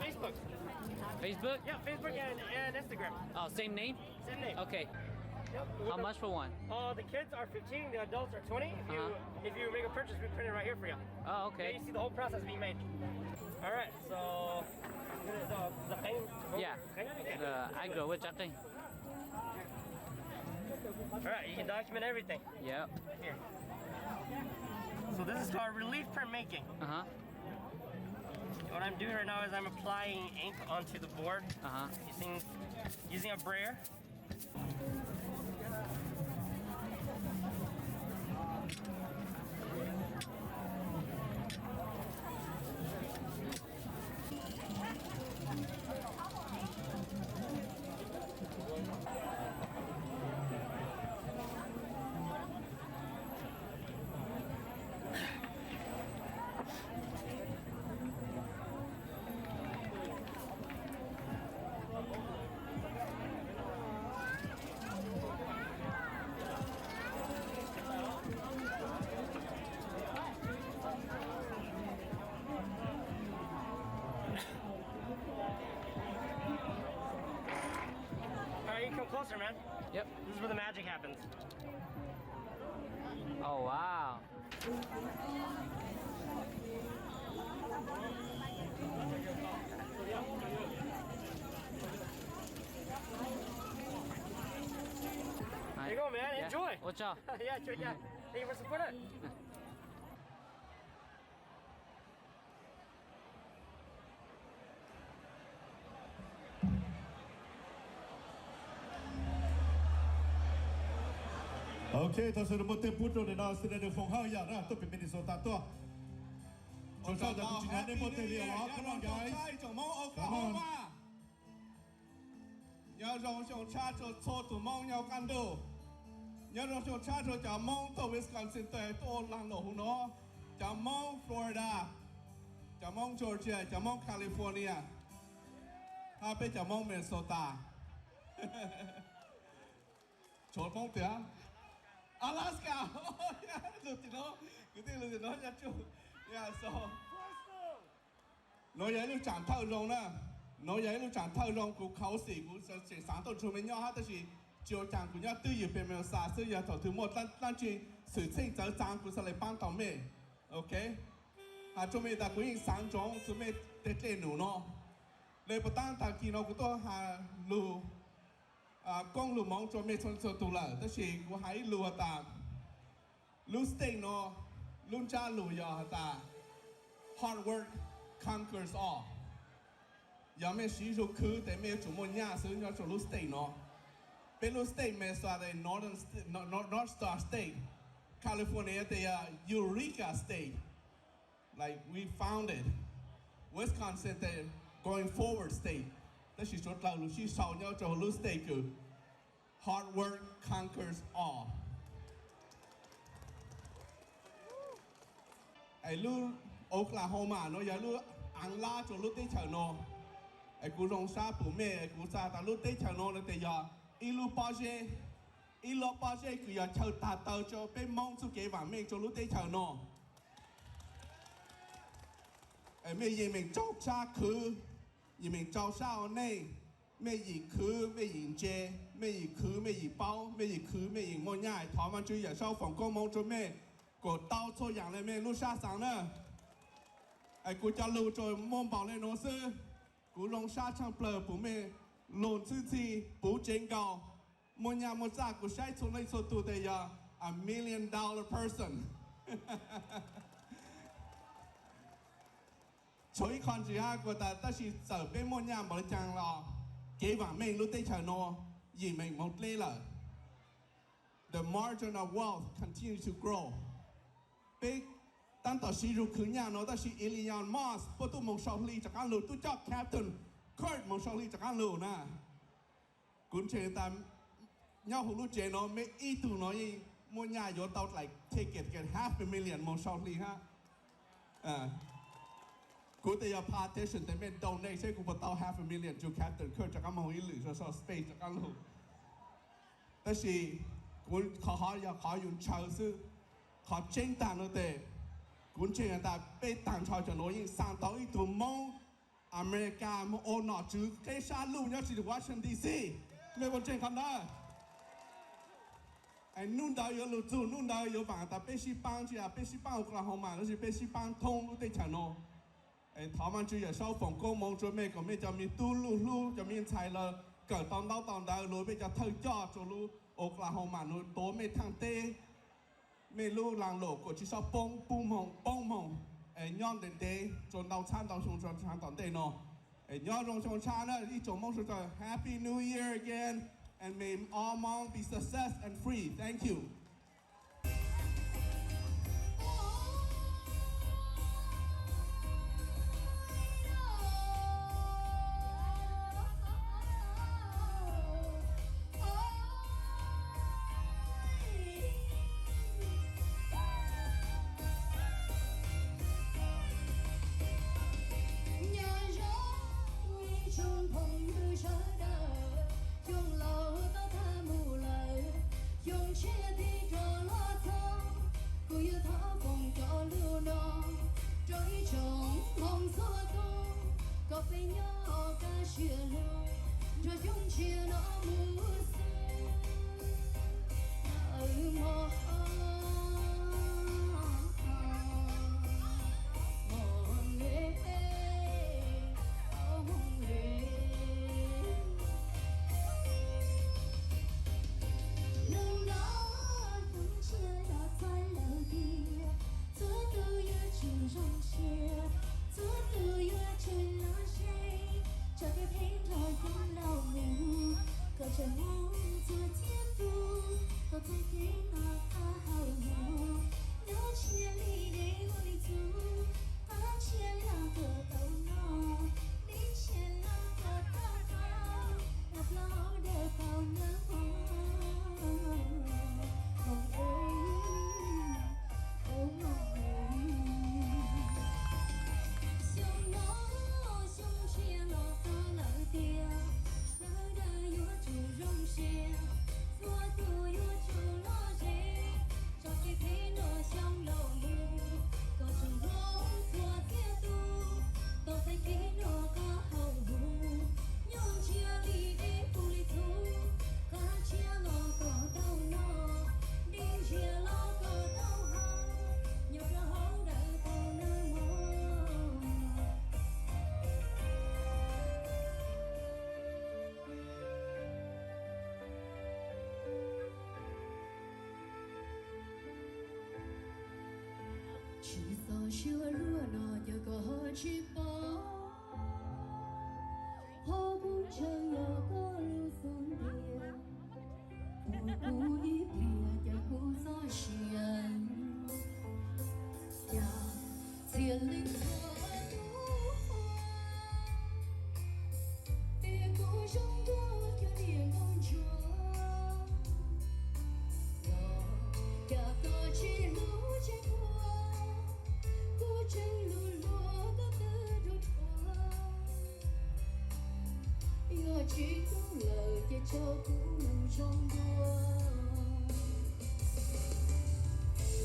Facebook. Facebook? Yeah, Facebook and, and Instagram. Oh, same name? Same name. Okay. Yep. How much for one? Uh, the kids are fifteen, the adults are twenty. If you, uh-huh, if you make a purchase, we print it right here for you. Oh, okay. Yeah, you see the whole process being made. All right, so the, the, the thing. Yeah. Okay. The, I go with that thing. All right, you can document everything. Yep. Here. So this is called relief print making. Uh-huh. What I'm doing right now is I'm applying ink onto the board, uh-huh, using, using a brayer. All right, you come closer, man. Yep. This is where the magic happens. Oh, wow. There you go, man. Yeah. Enjoy. Ua tsaug. Yeah, enjoy, yeah. Thank you for supporting. Ok, thov sawv daws muab tej pub rau nim no, sawv daws foom hawj yam na, tuaj pem Minnesota tuaj. Tsaug tsaug, kuv tsis nyob nej muaj tej li os, come on guys. Come on. Nyob zoo xyoo tshaj rau txhua tus Hmoob nyob qab ntuj. Nyob zoo xyoo tshaj rau cov Hmoob tuaj Wisconsin tuaj, tuaj ua lag luam hauv no. Cov Hmoob Florida, cov Hmoob Georgia, cov Hmoob California, hab peb cov Hmoob Minnesota. Tshuav Hmoob tiag. Alaska, lug tim no, kwv tij lug tim no nyob tsuj. Yeah, so. Nuav yog ib lub tsaam thawj zoo na. Nuav yog ib lub tsaam thawj zoo, kuv khuv xim kuv tseem xaav tuaj nrug mej nyob hab, tab sis tsis ua caag, kuv nyob twj ywm pem Minnesota xwb, yog thaum twg muaj dlaab tsi xwm txheej txawv txaav kuv xaav le paab tau mej. Ok, has rua mej tas kuv yeej xaav ntsoov txug mej tej dlej num no. Le puas taab tag kis no kuv tuaj has lug koob lug moov rua mej txhua txhua tug lawm, tab sis kuv has ib lug has tas lub state no, lub ntsab lug yog has tas hard work conquers all. Yog mej siv zug khwv tes mej yuav tsum muaj nyaj xwb nyob rua lub state no. Peb lub state Minnesota, North Star State, California tes yog Eureka State. Like we founded Wisconsin tes going forward state, tab sis suav dlawg lug sib sau nyob rua lub state kws hard work conquers all. Es lub Oklahoma no yog lub aav lab rua lub teb chaws no. Es kuv zoo sab pum mej, kuv xaav tas lub teb chaws no no tes yog ib lub pob zeb, ib lub pob zeb kws yog chaw tag taw rua peb Moob txuj kev vaam meej rua lub teb chaws no. Mej yeej meem tsaug sab khwv, yeej meem tsaug sab ua neej, mej yim khwv mej yim ntse, mej yim khwv mej yim paub, mej yim khwv mej yim muaj nyaj. Thov Vaajtswv Yawm Saub foom koob moov rua mej kuas tau txhua yaam le mej lub sab xaav na. Es kuv cov lug tsuas muaj npaum le nuav xwb. Kuv zoo sab tshaaj plawg pum mej lug txhwb txhij puv tsev nkaus, muaj nyaj muaj txaj. Kuv saib txhua leej txhua tug tes yog a million dollar person. Tshuav ib qho ntsis hab kuas tas, tab sis txawm peb muaj nyaj npaum le caag los kev vaam meej lub teb chaws no yim meem moog dleb lawm. The margin of wealth continue to grow. Peb taab tom siv zug khwv nyaj no, tab sis Elon Musk puab tub moog sau hli rov qaab lug, tub coj Captain Kirk moog sau hli rov qaab lug na. Kuv ntseeg tas nyob huv lub tsev no mej ib tug no yeej muaj nyaj yuav tau like ticket get half a million moog sau hli hab. Kuv tes yog politician tes mej donate seb kuv puas tau half a million rua Captain Kirk rov qaab moog ib lwm sau space rov qaab lug. Tab sis kuv qhov hov yog qhov yus ntshaw xwb. Qhov tseeb taag no tes kuv ntseeg tas peb taag nrho cov nuav yeej xaa tau ib tug Moob Amelikas mus ua nom tswv qeb sab luj nyob tsis Washington D C. Mej puas ntseeg qhov ntawd? Hnub ntawd yuav lug txug hnub ntawd yuav vaam tas peb sib paab, tsis yog peb sib paab Oklahoma, tab sis peb sib paab thoob lub teb chaws no. Thov Vaajtswv Yawm Saub foom koob moov rua mej kom mej cov me tub luj hlub, cov me ntxhais lawv kawm tau ntaub tau ntawv, lug mej cov thawj coj rua lub Oklahoma nuav tuav mej thaaj teb, mej lub laag lum kuas tsis xob poob, poob moog, poob moog, es nyob ntev ntev rua ntau txhab ntau xyoo rua thaam tom ntej no. Es nyob zoo xyoo tshab na ib tsoom Moob sawv daws, Happy New Year again, and may all Hmong be success and free. Thank you. Nyob zoo ib tsoom phooj ywg sawv daws, xyoo laus tau tag mus lawm, xyoo tshiab tig rov los txog, kuv yuav thov foom cov lug no rau ib tsoom Hmoob txhua tug, kom peb nyob kaj siab lug nrog xyoo tshiab no mus xwb. Nawb mog, mog e, mog e. Hnub no xyoo tshiab los txog lawm tiag, txhua tug yuav tsum zoo siab, txhua tug yuav tsum lom zem, tso kev phem nrog xyoo laus mus, kom tsoom Hmoob txhua txhia tug tau txais kev noj qab haus huv, nyob tshiab li dej ua li txuj, qab tshiab los kom tau noj, dej tshiab los kom tau haus, noj plaub hau dawb paug nawb mog, mog e, mog e. Xyoo no xyoo tshiab los txog lawm tiag, sawv daws yuav tsum zoo siab, txhua tug yuav tsum lom zem, tso kev phem nrog xyoo laus mus, kom tsoom Hmoob txhua txhia tug tau txais kev noj qab haus huv, nyob tshiab li dej puv li txhuv, qab tshiab los kom tau noj, dej ntsiag los kom tau haus, nyob rau hauv dawb paug nawb mog. Tsis txog sij hawm luag no ces koj ho tsis paub, qhov kuv ntshaw yog koj lub xub ntiag, ua kuv ib pliag ces kuv txoj sia cas txhia leej txhua hnub, ces kuv zoo dua cov niam nkauj ntsuag los cas koj tsis hlub tsis qhuas, kuv tseem hlub hlub koj tag nrho. Yog tsis hlub lawm ces tso kuv mus zoo dua.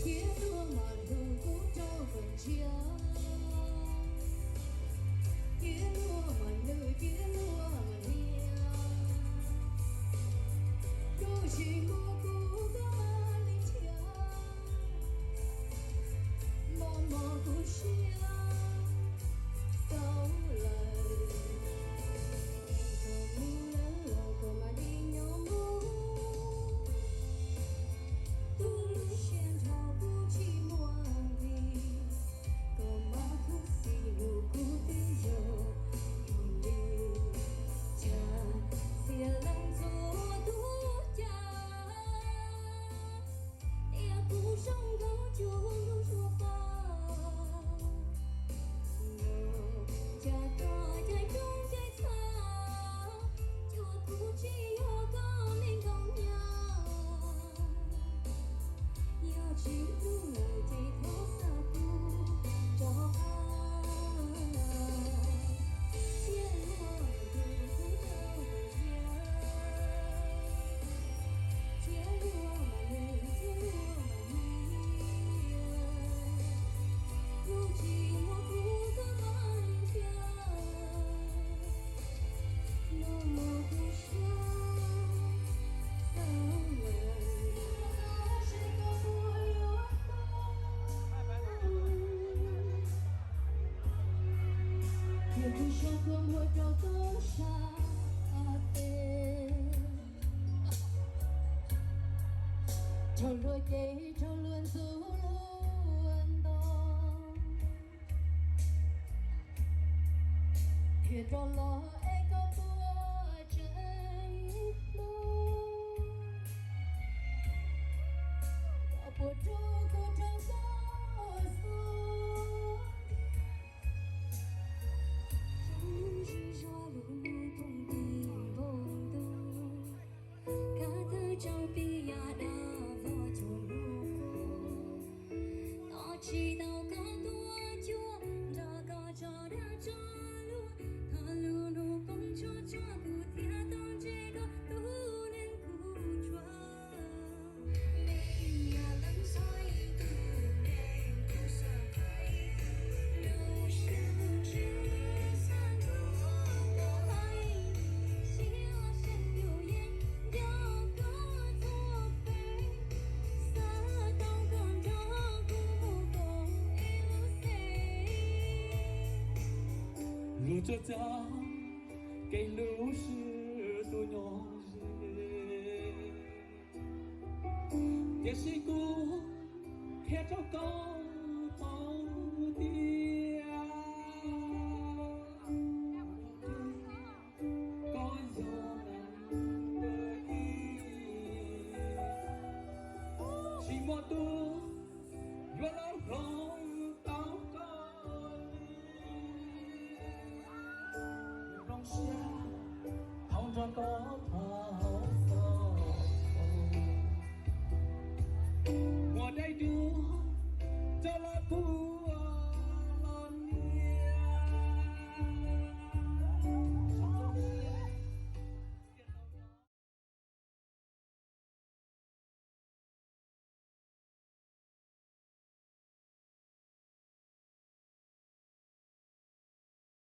Cia luag mam hlub kuv rau kom ntsiag, cia luag mam hlub cia luag mam hlias, koj tsis muab kuv koj mam li nrhiav. Mos mos kuv siab tau lawm, koj mus lawm los koj mam li nyob mus, tus lub siab nrho kuv tsis muaj nqis, koj Yog kuv so kua muag rau koj sab tes, raug luag cem raug luag ntxub luag nto, thiaj rov los es koj puas tseem hlub, koj puas rub kuv rau koj xub ntiag. Zoo zis zuag lub ntuj poob ti npoo ntuj, kab tawg tsau pib ya dab vog cuag lub kub. Tos tsis tau koj tuaj cuag, nrog koj tso dag tso luag, thov lub ntuj poob tsuag tsuag kuv thiaj tau ntsib koj tus neeg kuv tshua. Luag tsuas txog kev hlub sib hlub nyob ze, tiam sis kuv qhia rau koj paub tias koj yog ib, tsis muaj tus yuav los hloov tau koj li. Zoo siab thaum nrog koj tham xov, muaj dai duab coj los pub